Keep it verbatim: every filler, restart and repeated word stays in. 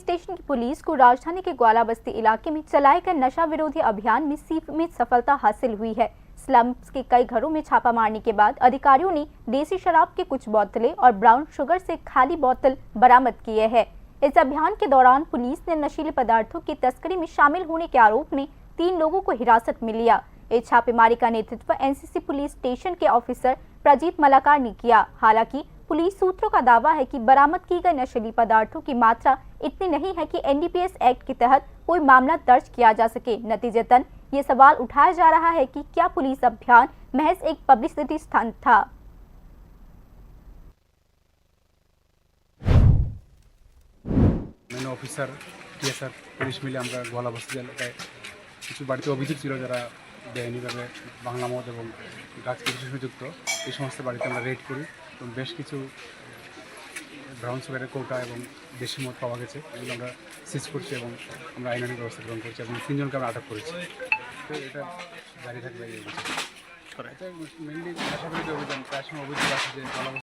स्टेशन की पुलिस को राजधानी के ग्वाला बस्ती इलाके में चलाए गए नशा विरोधी अभियान में सीमित सफलता हासिल हुई है। स्लम्स के कई घरों में छापा मारने के बाद अधिकारियों ने देसी शराब की कुछ बोतलें और ब्राउन शुगर से खाली बोतल बरामद किए हैं। इस अभियान के दौरान पुलिस ने नशीले पदार्थों की तस्करी में शामिल होने के आरोप में तीन लोगों को हिरासत में लिया। इस छापेमारी का नेतृत्व एनसीसी पुलिस स्टेशन के ऑफिसर प्रजीत मलाकार ने किया। हालांकि पुलिस सूत्रों का दावा है कि बरामद की गई नशीली पदार्थों की मात्रा इतनी नहीं है कि एनडीपीएस एक्ट के तहत कोई मामला दर्ज किया जा सके। नतीजतन ये सवाल उठाया जा रहा है कि क्या पुलिस अभियान महज एक पब्लिसिटी स्टंट था। মেন অফিসার, টিএসআর পুলিশ মিলে আমরা গোয়ালাবস্তি এলাকায় কিছু বাড়িতে অভিযোগ ছিল, যারা বেআইনিভাবে বাংলা মদ এবং ড্রাগস বিক্রির সঙ্গে যুক্ত। এই সমস্ত বাড়িতে আমরা রেড করি এবং বেশ কিছু ব্রাউন সুগারের কৌটা এবং দেশি মদ পাওয়া গেছে। এগুলো আমরা সিজ করছি এবং আমরা আইনানুগ ব্যবস্থা গ্রহণ করছি এবং তিনজনকে আমরা আটক করেছি। তো এটা জারি থাকবে এই অভিযান। এটা মেনলি আশা করি যে অভিযান, প্রায় সময় অভিযোগ আছে যে গোয়ালাবস্তি